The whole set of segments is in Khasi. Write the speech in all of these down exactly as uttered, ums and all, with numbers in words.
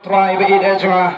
Trai ba ïeit jong nga,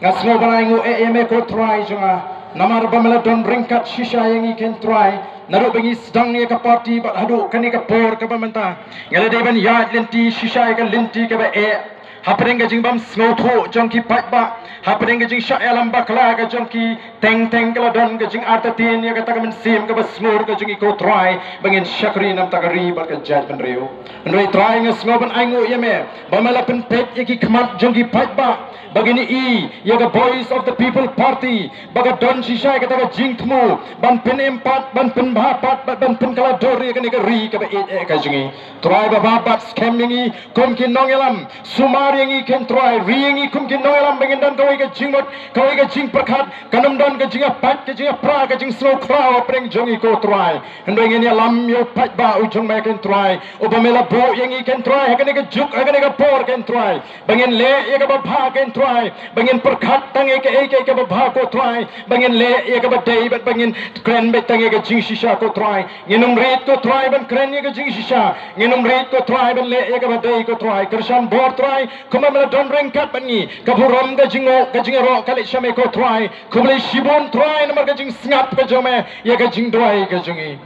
nga sngew ban ainguh ïa me ko Trai jong nga, namar ba me la don ryngkat shisha ïa ngi ko Trai, naduh ba ngi sdang ïa ka party bad haduh kane ka por kaba mynta. Nga la dei ban ïaid lynti shisha ïa ka lynti kaba eh hapdeng ka jingbym sngewthuh jong ki paidbah, hapdeng ka jingshah ïalam bakla ka jong ki. Teng teng ka la don ka jingartatien ïa kata ka mynsiem kaba sngur ka jong ngi ko Trai, ba ngin shakri na ka bynta ka ri bad ka jaitbynriew. Hynrei Trai, nga sngew ban ainguh ïa me ba me la pynpeit ïa ki khmat jong ki paidbah ba kin ïohi ïa ka Voice of the People Party, ba ka don shisha ïa kata ka jingthmu ban pynim pat, ban pynbha pat, ban pynkylla dur ïa kane ka ri kaba ïeit eh ka jong ngi. Trai, ba bha bad skhem ïa ngi kum ki nongïalam, sumar ïa ngi ko Trai, ri ïa ngi kum ki nongïalam ba ngin don kawei ka jingmut, kawei ka jingpyrkhat. Kan ym don ka jingïapait, ka jingïapra, ka jingsngewkhraw hapdeng jong ngi ko Trai. Hynrei ngin ïalam ïa u paidbah u jong me ko Trai, uba me la buh ïa ngi ko Trai ha kane ka juk, ha kane ka por ko Trai, ba ngin leh ïa kaba bha ko Trai, ba ngin pyrkhat tang ïa kaei kaei kaba bha ko Trai, ba ngin leh ïa kaba dei bad ba ngin kren beit tang ïa ka jingshisha ko Trai. Ngin ym rit ko Trai ban kren ïa ka jingshisha, ngin ym rit ko Trai ban leh ïa kaba dei ko Trai. Kyrshan bor Trai, kumba me la don ryngkat bad ngi, ka burom, ka jingnguh, ka jingïaroh ka leit sha me ko Trai. Khublei shibun Trai namar ka jingsngap ka jong me ïa ka jingduwai ka jong ngi.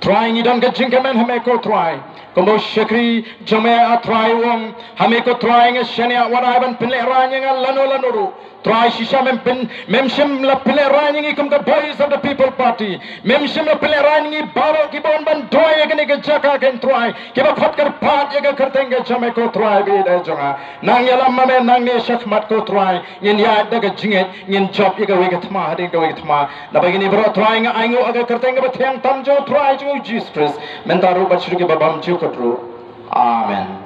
Trai, ngi don ka jingkmen ha me ko Trai, kumba u shakri jong me ah Trai u ong ha me ko Trai, nga shaniah wat ai ban pynlehraiñ ïa nga lano lano ruh. Trai, shisha mem pyn, mem shym la pynlehraiñ ïa ngi kum ka Voice of the People Party. Mem shym la pynlehraiñ ïa ngi baroh kiba wan ban duwai ïa kane ka jaka ko Trai, kiba khot kyrpad ïa ka kyrteng ka jong me ko Trai ba ïeit jong nga. Nang ïalam ma me nangne shakhmat ko Trai, ngin ïaid da ka jingngeit, ngin jop ïa kawei ka thma hadien kawei ka thma. Naba kine baroh Trai nga ainguh ha ka kyrteng kaba thiang tam jong u Trai jong ngi u Jisu Khrist, mynta ruh bad sha kiba bymjukut ruh. Amen.